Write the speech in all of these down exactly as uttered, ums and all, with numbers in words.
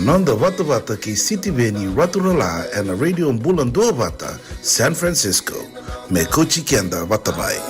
Noda vatavata kei Sitiveni Raturala ena Radio Bula Duavata, San Francisco. Me kauti keda vata mai.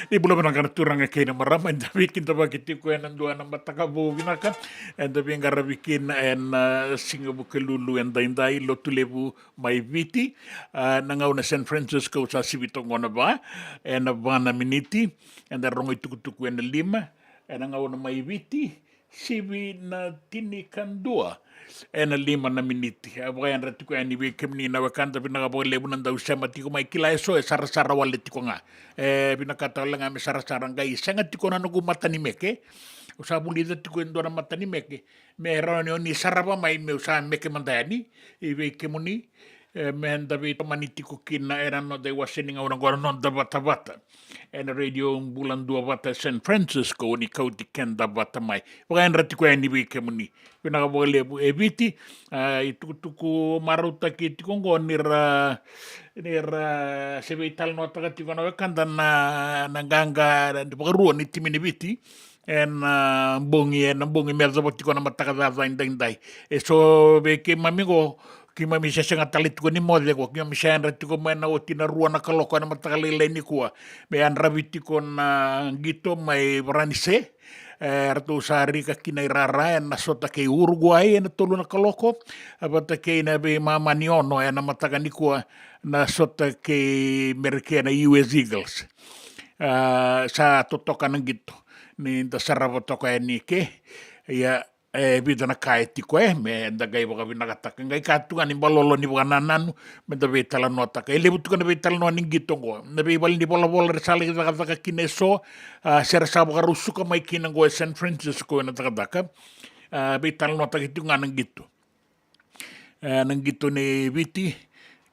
Ni bula vinaka na turaga kei na marama, eda veikidavaki tiko ena dua na mataka vou vinaka. Eda veiqaravi kina ena, ah, siga Vukelulu edaidai, Lotulevu mai Viti. Ah, na gauna San Francisco sa sivi toka qo na va, ena va na miniti. Eda rogo itukutuku ena lima, ena gauna mai Viti sivi na tinikadua ena lima na miniti. A vakayadra tiko yani vei kemuni na wekada, vinaka vakalevu na dau sema tiko mai. Kila eso e sarasara wale tiko ga. E vinakata wale ga me sarasara, qai sega tiko na noqu matanimeke. Au sa vulica tiko e dua na matanimeke me rawa ni o ni sarava mai, meu sa meke mada yani. I vei kemuni, e, meda veitomani tiko kina ena noda iwase ni gauna oqo, na noda vatavata ena Radio Bula Duavata San Francisco, ni kauti keda vata mai. Vakayadra tiko yani vei kemuni. Vinaka vakalevu. E Viti, a, itukutuku marautaki tiko oqo ni ra, ni ra se veitalanoataka tiko na wekada na, na qaqa vakarua ni timi ni Viti ena, ah, bogi, ena bogi me yacova tiko na mataka caca edaidai. Eso vei keimami qo, keimami se sega tale tiko ni moce qo, keimami se yadra tiko mai na oti na rua na kaloko ena mataka lailai nikua. Me yadravi tiko na qito mai Varanise, e, ratou sa rika kina i rara ena sota kei Uruguai ena tolu na kaloko, vata kei na veimama ni ono ena mataka nikua, na sota kei Merika na U S Eagles. A, sa totoka na qito ni da sarava toka yani ke. Ia, E vica na ka e tiko, e, me da qai vakavinakataka. Qai ka tu ga ni balolo ni vakanananu, me da veitalanoataka. E levu tiko na veitalanoa ni qito oqo. Na veivale ni volavola era sa lai cakacaka kina eso, a, se ra sa vakarau suka mai kina oqo e San Francisco ena cakacaka. A, veitalanoataki tiko ga na qito. E, na qito nei Viti,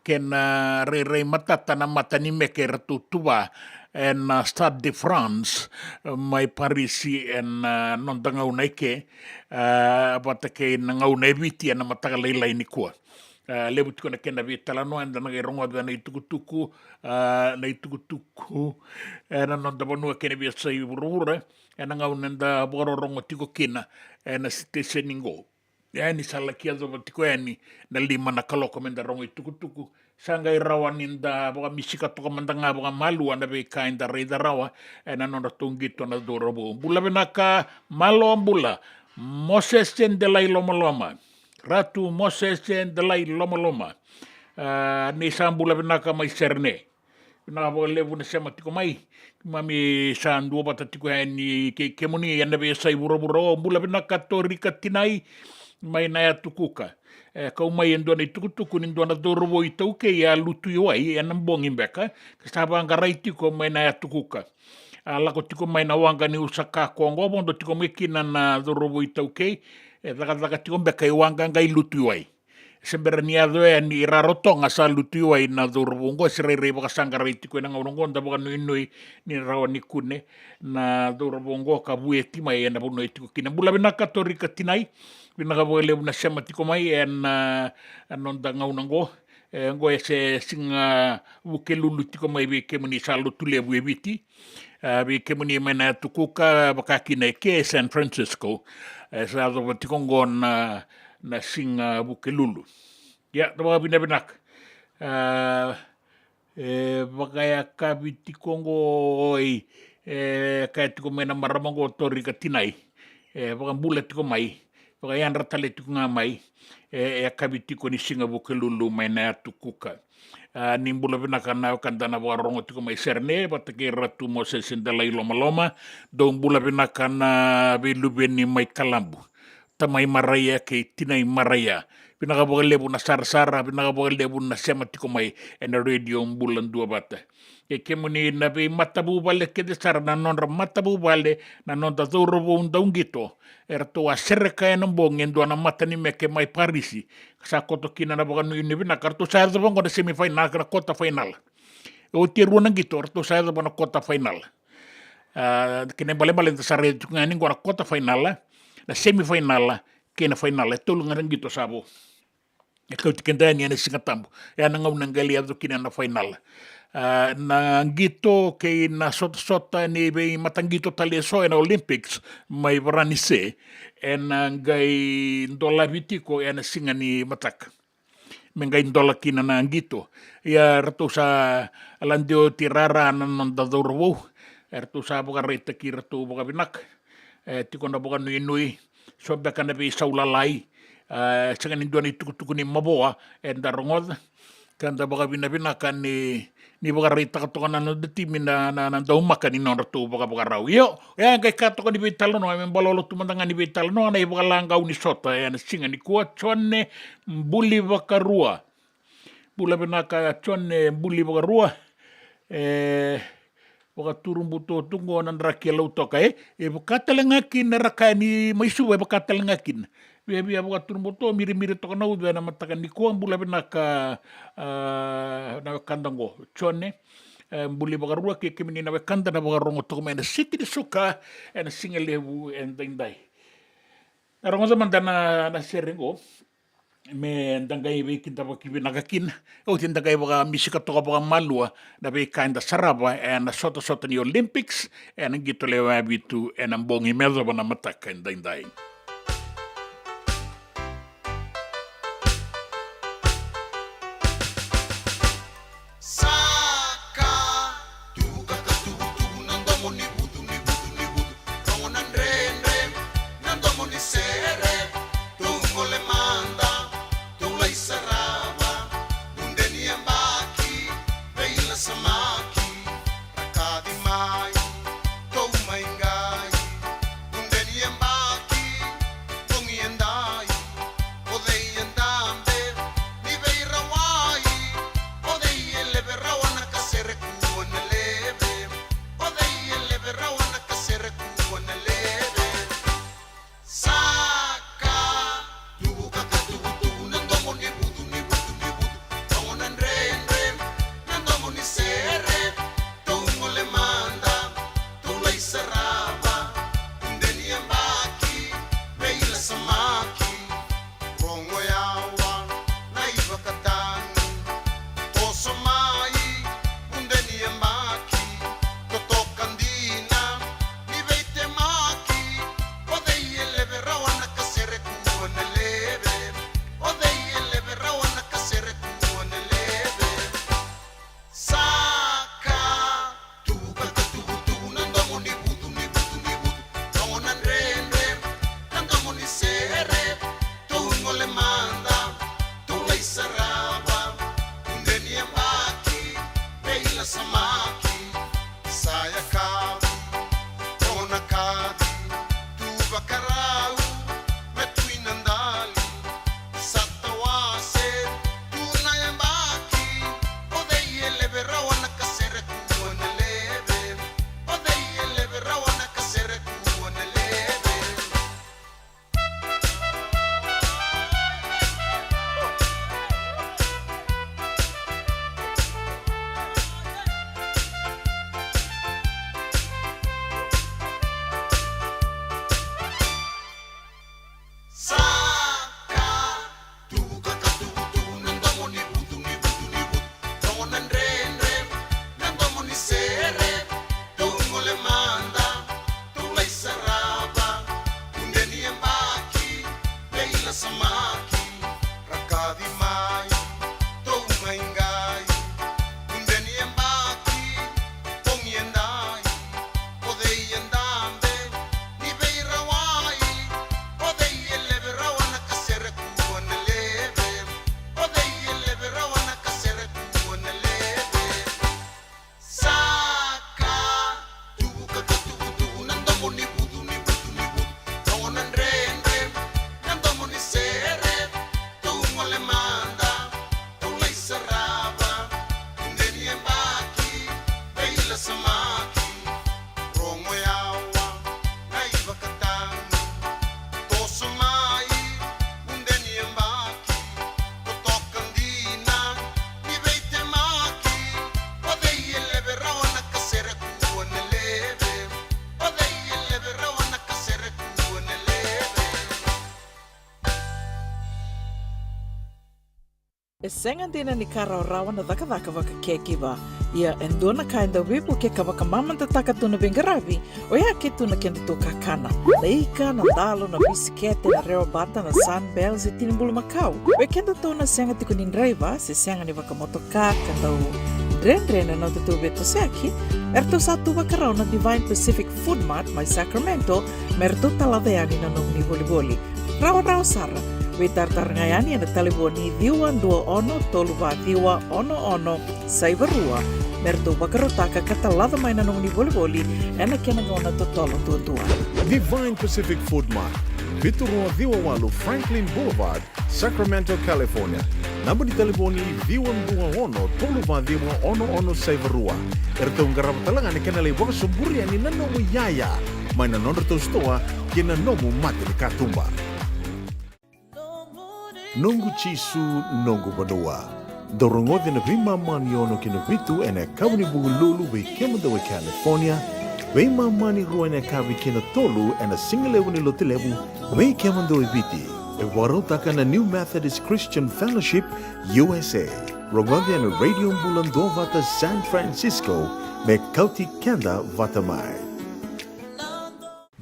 kena rairai matata na mata ni meke eratou tuva ena Stade de France, mai Parisi, ena noda gauna eke, e, vata kei na gauna e Viti ena mataka lailai nikua. E, levu tiko na kena veitalanoa, eda na qai rogoca na itukutuku, e, na itukutuku, ena noda vanua kei na veiyasai vuravura, ena gauna eda vakarorogo tiko kina ena siteseni qo. Ia ni sa laki yacova tiko yani na lima na kaloko me da rogo itukutuku. Sa qai rawa ni da vakamisika toka mada ga vakamalua na veika eda raica rawa ena nodratou qito na cauravou. Bula vinaka, malo bula. Mosese Delai Lomaloma. Ratu Mosese Delai Lomaloma. A, ni sa bula vinaka mai Serene. Vinaka vakalevu na sema tiko mai. Keimami sa duavata tiko yani kei kemuni ena veiyasai vuravura. O bula vinaka Torika Tinai mai Nayatukuka. E kau mai e dua na itukutuku ni dua na cauravou iTaukei a lutu i wai ena bogi beka, ka sa vaqarai tiko mai Nayatukuka. A lako tiko mai na waqa ni Usakako oqo, vodo tiko mai kina na cauravou iTaukei, e cakacaka tiko beka i waqa qai lutu i wai. Se bera ni yaco yani i Rarotoga sa lutu i wai na cauravou oqo, se rairai vakasaqarai tiko ena gauna oqo, da vakanuinui ni rawa ni kune na cauravou oqo ka vueti mai ena vanua e tiko kina. Bula vinaka Torika Tinai, vinaka vakalevu na sema tiko mai ena, a, noda gauna oqo. E, oqo e se siga Vukelulu tiko mai vei kemuni sa Lotulevu e Viti. A, vei kemuni mai Nayatukuka, vaka kina eke e San Francisco, e sa yacova tiko oqo na, na siga Vukelulu. Ia, da vakavinavinaka. A, e vakayakavi tiko oqo, oi, e kaya tiko mai na marama oqo Torika Tinai. E vakabula tiko mai, vakayadra tale tiko ga mai, e, e yakavi tiko ni siga Vukelulu mai Nayatukuka. A, ni bula vinaka na wekada na vakarorogo tiko mai Serene, vata kei Ratu Mosese Delai Lomaloma, dou bula vinaka na veiluveni mai Kalabu. Tamai Maraia kei Tinai Maraia. Vinaka vakalevu na sarasara, vinaka vakalevu na sema tiko mai ena Radio Bula Duavata. Kei kemuni na veimatavuvale kece sara, na nodra matavuvale na noda cauravou dauqito, eratou a sereka ena bogi e dua na mata ni meke mai Parisi, ka sa koto kina na vakanuinui vinaka, ratou sa yacova oqo na semifinal, na quarter final. E oti e rua na qito, ratou sa yacova na quarter final. A, kena ibalebale da sa raica tiko ga yani oqo na quarter final, na semifinal, kei na final, e tolu ga na qito sa vo. E kauti keda yani ena Siga Tabu. E a na gauna qai lai yaco kina na final. A, na qito kei na sotasota ni veimataqito tale eso ena Olympics mai Varanise, ena qai dolavi tiko ena siga ni mataka. Me qai dola kina na qito. Ia ratou sa lade oti rara na noda cauravou. Eratou sa vakaraitaki iratou vakavinaka. E tiko na vakanuinui, so beka na veisau lalai, e sega ni dua na itukutuku ni mavoa eda rogoca. Ka da vakavinavinaka ni, ni vakaraitaka toka na noda timi na, na, na daumaka ni nodratou vakavakarau. Io, e a qai ka toka ni veitalanoa, me balolo tu mada ga ni veitalanoa na ivakalagau ni sota ena siga nikua, Jone Buli Vakarua. Bula vinaka Jone Buli Vakarua. E, vakaturubutao tu qo na draki e Lautoka, e, e vaka tale ga kina, ra kaya ni mai Suva, e vaka tale ga kina. Viavia vakaturubutao, mirimiri toka na uca ena mataka nikua. Bula vinaka, a, na wekada qo Jone, e, Buli Vakarua, kei kemuni na wekada na vakarogo toka mai na siti ni suka ena siga levu edaidai. Na rogoca mada na, na sere qo, me da qai veikidavaki vinaka kina. Oti da qai vakamisika toka vakamalua na veika eda sarava ena sotasota ni Olympics ena qito lewe vitu ena bogi me yacova na mataka edaidai. Saka, tuka ka tuvutuvu na domo ni vucu, ni vucu, ni vucu. Rogo na dredre na domo ni sere. Tou gole mada, tou lai sarava. Vude ni yabaki, veilasamaki. Rakavi mai, tou mai qai. Vude ni yabaki, Samaki, sa yakavi, rogo na kaci, tu vakarau, me tu i na dali, sa tawase, tu na yabaki, o cei e leve rawa na kasere kua na leve, o cei e leve rawa na kasere kua na leve. Saka, tuvuka ka tuvutuvu, na domo ni vutu, ni vutu, ni vutu. Rogo na dredre, na domo ni sere, tou gole mada, tou lai sarava, tude ni yabaki, veilasamaki, ra kaci mai, tou mai qai, tude ni yabaki, pogi e dai, o cei e dabe, ni veirawai, o cei e leve rawa na kasere kua na leve, o cei e leve rawa na kasere kua na leve. Saka, tuvuka ka tuvutuvu, na domo ni vutu, ni vutu, ni vutu, rogo na dredre, na domo ni sere, tou gole mada, tou lai sarava, tude ni yabaki, veilasamaki, rogo yawa, na ivakatagi, toso mai, tude ni yabaki, totoka dina, ni veitemaki, o cei e leve rawa na kasere kua na leve, o cei e leve rawa na kasere kua na leve. E sega dina ni ka rawarawa na cakacaka vaka caregiver. Ia e dua na ka e dau veivukei ka vakamamadataka tu na veiqaravi, oya ke tu na kedatou kakana. Na ika, na dalo, na bisikete, na rewa bata, na Sunbells, e tini bulumakau. Vei kedatou na sega tiko ni draiva se sega ni vakamotoka ka dau dredre na nodatou veitosoyaki, eratou sa tu vakarau na Divine Pacific Food Mart mai Sacramento me ratou talaca yani na nomuni volivoli. Rawarawa sara. Veitaratara ga yani ena talevoni ciwa dua ono tolu va ciwa ono ono saiva rua me ratou vakarautaka ka talaca mai na nomuni volivoli ena kena gauna totolo duadua. Divine Pacific Food Mart, vitu rua ciwa walu Franklin Boulevard, Sacramento, California. Naba ni talevoni ciwa dua ono tolu va ciwa ono ono saiva rua. Eratou qarava tale ga na kena lai vakasoburi yani na nomu iyaya mai na nodratou sitoa kei na nomu mata ni katuba. Noqu Jisu, noqu vanua. Dau rogoci ena veimama ni ono ki na vitu ena yakavi ni Vukelulu vei kemudou e California, veimama ni rua ena yakavi kei na tolu ena sigalevu ni Lotulevu vei kemudou e Viti. E vakarautaka na New Methodist Christian Fellowship, U S A. Rogoci ena Radio Bula Duavata San Francisco me kauti keda vata mai.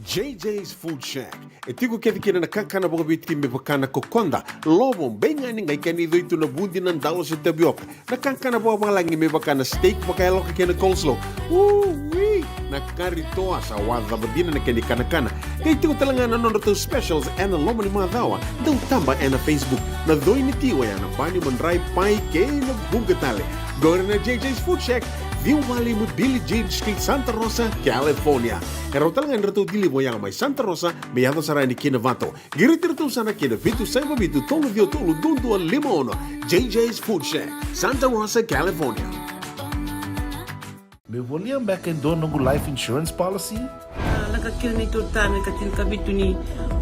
J J's Food Shack. E tiko kece kina na kakana vakaviti me vaka na kokoda, lovo, beigani, qai kena icoi tu na vudi, na dalo se tavioka. Na kakana vakavalagi me vaka na steak vakayaloka kei na coleslaw. Ui! Na kari toa sa wacava dina na kena ikanakana. Qai tiko tale ga na nodratou specials ena loma ni macawa. Dau taba ena Facebook. Na coi ni ti oya na pani, madrai, pai kei na vuqa tale. Qori na J J's Food Shack, ciwa va lima Billie Jean Street, Santa Rosa, California. E rawa tale ga ni ratou deliver oya mai Santa Rosa me yaco sara yani ki Novato. Qiriti iratou sara ki na vitu saiva vitu tolu ciwa tolu dua dua lima ono. J J's Food Shack, Santa Rosa, California. Meu volia beka e dua noqu life insurance policy? A, lako kina neitou ta na ikatini ka vitu ni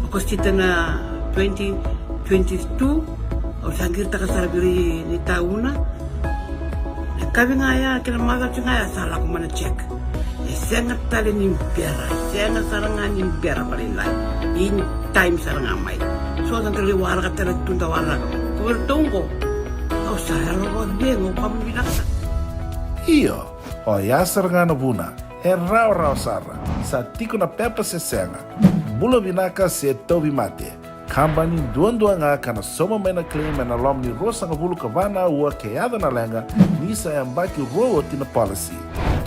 Okosita na twenty twenty-two. Au sa qiritaka sara vei ira na itauna. Na yakavi ga ya kei na macawa ga ya sa lako mai na check. E sega tale ni bera, e sega sara ga ni bera vakalailai. In time sara ga mai. So sa da lai waraka tale tu da waraka. Ko iratou qo, au sa yalo vakacegu, au kama vinaka sara. Io, oya sara ga na vuna. E rawarawa sara. Sa tiko na pepa se sega. Bula vinaka se tauvimate. Kabani duadua ga ka na sauma mai na claim ena loma ni ruasagavulu ka va na aua ke yaco na leqa ni sa yabaki rua oti na policy.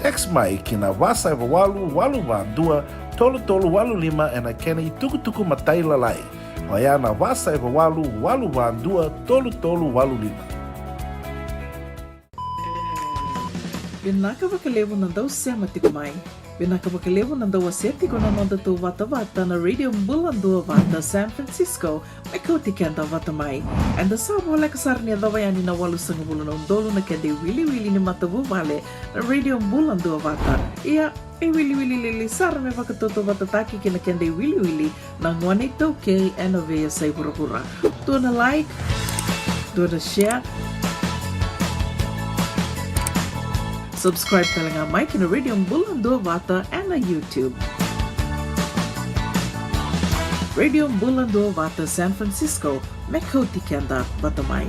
Text mai ki na va saiva walu walu va dua tolu tolu walu lima ena kena itukutuku matailalai. Oya na va saiva walu walu va dua tolu tolu walu lima. Vinaka vakalevu na dau sema tiko mai. Vinaka vakalevu na dau wasea tiko na noda tou vatavata na Radio Bula Duavata San Francisco, me kauti keda vata mai. Eda sa voleka sara ni yacova yani na walusagavulu na udolu na keda iwiliwili ni matavuvale na Radio Bula Duavata. Ia, e wiliwili lili sara me vakatautauvatataki kei na keda iwiliwili na gone iTaukei ena veiyasai vuravura. Dua na like, dua na share. Subscribe tale ga mai ki na Radio Bula Duavata ena YouTube. Radio Bula Duavata San Francisco, me kauti keda vata mai.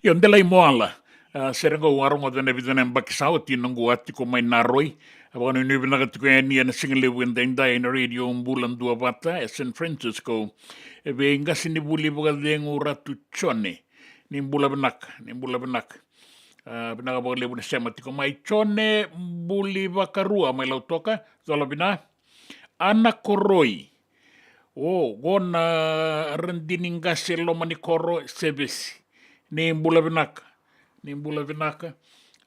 Io, delai mo ala. A, sere qo au a rogoca ena vica na yabaki sa oti, noqu a tiko mai Naroi. A vakanuinui vinaka tiko yani ena sigalevu edaidai ena Radio Bula Duavata e San Francisco. E vei qasenivuli vakacegu Ratu Jone. Ni bula vinaka, ni bula vinaka. A, vinaka vakalevu na sema tiko mai. Jone Buli Vakarua mai Lautoka, cola vina. Ana Koroi. O, qo na Radini Qase Lomanikoro Sevesi. Ni bula vinaka. Ni bula vinaka.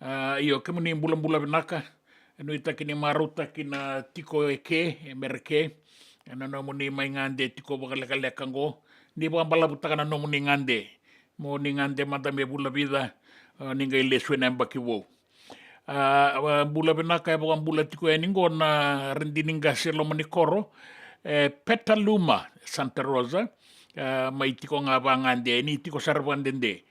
A, io, kemuni bulabula vinaka. E nuitaki ni marautaki na tiko eke, e Mereke. Ena nomuni mai gade tiko vakalekaleka qo. Ni vakabalavutaka na nomuni gade. Mo ni gade mada me vula vica, a, ni qai lesu ena yabaki vou. A, a, bula vinaka, e vakabula tiko yani qo na Radini Qase Lomanikoro, e Petaluma, Santa Rosa, a, mai tiko ga vagade, ni tiko sara vakadede.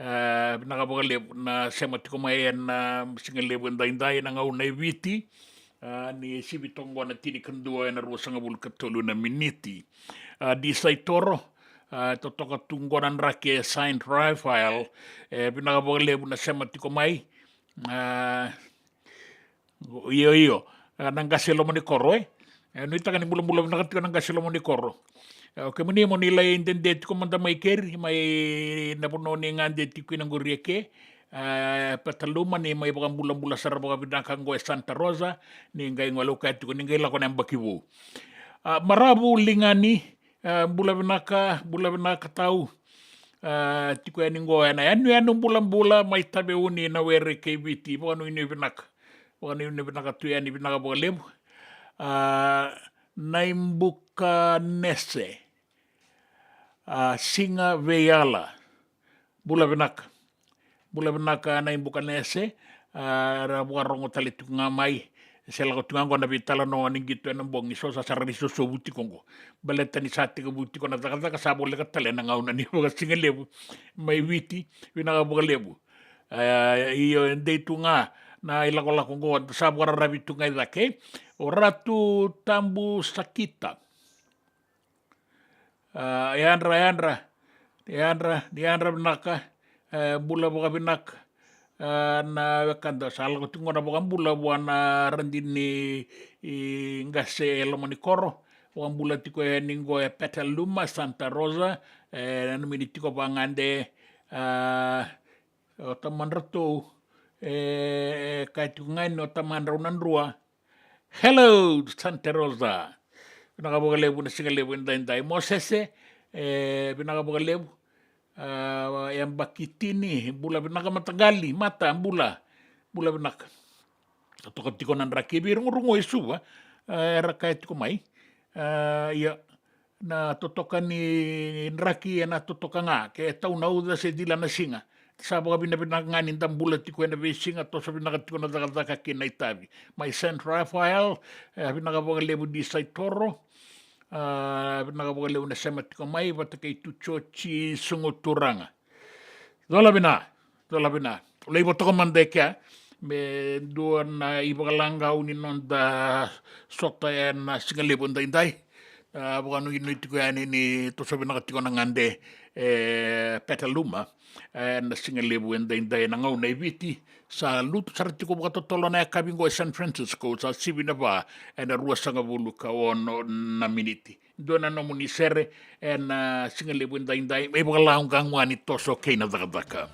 A, vinaka vakalevu na sema tiko mai ena sigalevu edaidai ena gauna e Viti. A, ni sivi toka qo na tinikadua ena ruasagavulu ka tolu na miniti. A, Di Saitoro, a, totoka tu qo na draki e Saint Raphael, e vinaka vakalevu na sema tiko mai. A, io, io. A, na qase Lomanikoro, e. E, nuitaka ni bulabula vinaka tiko na qase Lomanikoro. E, o kemuni mo ni lai dede tiko mada mai keri, mai na vanua ni gade tiko kina qori eke. A, Petaluma ni mai vakabulabula sara vakavinaka qo e Santa Rosa, ni qai gole uka tiko, ni qai lako na yabaki vou. A, Maravu Ligani, a, bula vinaka, bula vinaka tau. A, tiko yani qo ena yanuyanu bulabula mai Taveuni na were kei Viti, vakanuinui vinaka. Vakanuinui vinaka tu yani, vinaka vakalevu. A, Naibukanese. A, Siga Veiala. Bula vinaka. Bula vinaka Naibukanese. A, era vakarogo tale tiko ga mai. Se lako tiko ga qo na veitalanoa ni qito ena bogi, so sa sara ni sosovu tiko qo. Baleta ni sa tekivu tiko na cakacaka, sa voleka tale na gauna ni vakasigalevu mai Viti, vinaka vakalevu. A, io, e dei tu ga na ilakolako qo, sa vakararavi tu ga i cake. O Ratu Tabu Sakita. A, yadra, yadra, yadra, yadra vinaka, e, bula vakavinaka. A, na wekada sa lako tiko qo na vakabula vua na Radini Qase Lomanikoro. Vakabula tiko yani qo e Petaluma, Santa Rosa, e, nanumi ni tiko vagade, a, o tamadratou, e, e, kaya tiko ga ni o tamadrau na drua. Hello, Santa Rosa. Vinaka vakalevu na sigalevu edaidai. Mosese, e, vinaka vakalevu. A, yabaki tini, bula vinaka mataqali, mata, bula. Bula vinaka. Toka tiko na draki vei rogorogo e Suva, a, era kaya tiko mai. A, ia, na totoka ni draki ena totoka ga, ke tau na uca se cila na siga. Sa vakavinavinaka ga ni da bula tiko ena veisiga, toso vinaka tiko na cakacaka kei na itavi. Mai Saint Raphael, e, vinaka vakalevu Di Saitoro, a, vinaka vakalevu na sema tiko mai, vata kei Tucoci Sogoturaga. Cola vina, cola vina. Lai votoko mada e kea, me dua na ivakalagau ni noda sota ena sigalevu edaidai. A, vakanuinui tiko yani ni toso vinaka tiko na gade, e, Petaluma, e, na sigalevu edaidai ena gauna e Viti. Sa lutu sara tiko vakatotolo na yakavi qo e San Francisco, sa sivi na va ena ruasagavulu ka ono na miniti. Dua na nomuni sere ena sigalevu edaidai, me ivakalagau ga ni toso kei na cakacaka.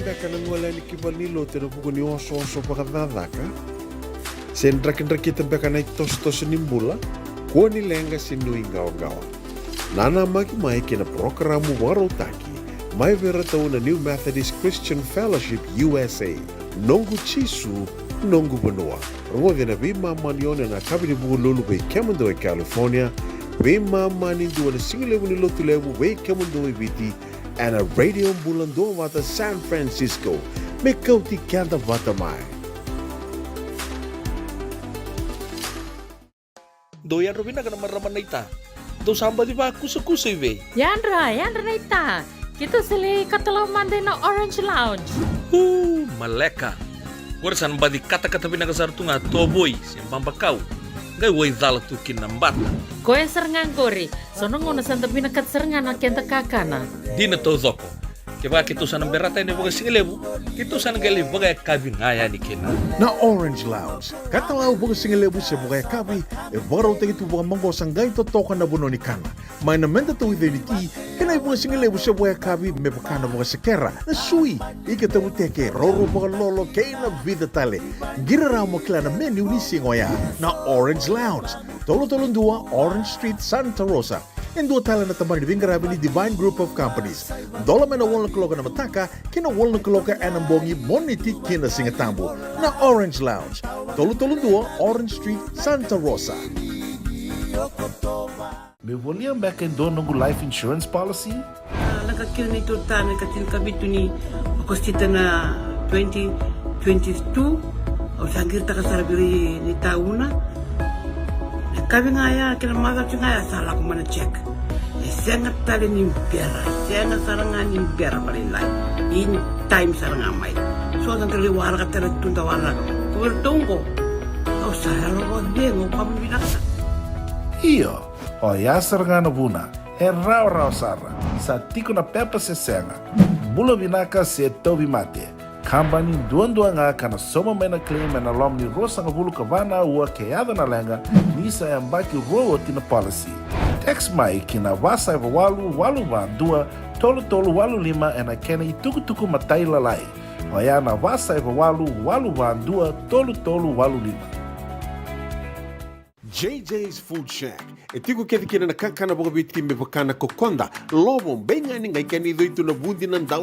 Ka na gole yani ki valenilotu ena vuku ni osooso vakacakacaka, se drakidrakita beka na itosotoso ni bula, kua ni leqa se nuiqawaqawa. Nanamaki mai ki na parokaramu vakarautaki mai vei iratou na New Methodist Christian Fellowship U S A. Noqu Jisu, noqu vanua. Rogoci ena veimama ni ono ena yakavi ni Vukelulu vei kemudou e California, veimama ni dua na sigalevu ni Lotulevu vei kemudou e Viti, ena Radio Bula Duavata San Francisco. Me kauti keda vata mai. Dou yadra vinaka na marama naita. Dou sa baci vakusakusa i vei? Yadra, yadra naita. Keitou sa lai katalau mada ina Orange Lounge. Uu, maleka. Qori sa na baci katakata vinaka sara tu ga, tovoi se babakau. Qai waicala tu kina na bata. Koya sara ga qori. So na gauna sa da vinakata sara ga na keda kakana. Dina taucoko. Kevaka keitou sa na berata yani vakasigalevu, keitou sa na qai lai vakayakavi ga yani kina. Na Orange Lounge, katalau vakasigalevu se vakayakavi, e vakarautaki tu vakamaqosa, qai totoka na vanua ni kana. Mai na meda tauica ni ti, kei na ivakasigalevu se vakayakavi me vaka na vakasekera, na sui, ika tavuteke, roro vakalolo, kei na vica tale. Qiri rawa mo kila na menu ni siga oya. Na Orange Lounge, tolu tolu dua Orange Street, Santa Rosa. E dua tale na tabana ni veiqaravi ni Divine Group of Companies. Dola mai na walu na kaloko ena mataka ki na walu na kaloko ena bogi, Moniti ki na Sigatabu. Na Orange Lounge, tolu tolu dua Orange Street, Santa Rosa. Meu volia beka e dua noqu life insurance policy? A, lako kina neitou ta na ika tinikavitu ni Okosita na twenty twenty-two. Au sa qiritaka sara vei neitou na, na yakavi ga ya kei na macawa ga ya sa lako mai na check. E sega tale ni bera, sega sara ga ni bera vakalailai. In time sara ga mai. So da qai waraka tale tu, da waraka. Ko vei ratou qo, au sa yalo vakacegu, au vakavinavinaka. Io. Oya sara ga na vuna, e rawarawa sara, sa tiko na pepa se sega, bula vinaka se tauvimate. Kabani duadua ga ka na sauma mai na claim ena loma ni ruasagavulu ka va na aua ke yaco na leqa, ni sa yabaki rua oti na policy. Text mai ki na va saiva walu walu va dua tolu tolu walu lima ena kena itukutuku matailalai. Oya na va saiva walu walu va dua tolu tolu walu lima. J J's Food Shack. E tiko kece kina na kakana vakaviti me vaka na kokoda, lovo, beigani, qai kena icoi tu na vudi, na dau.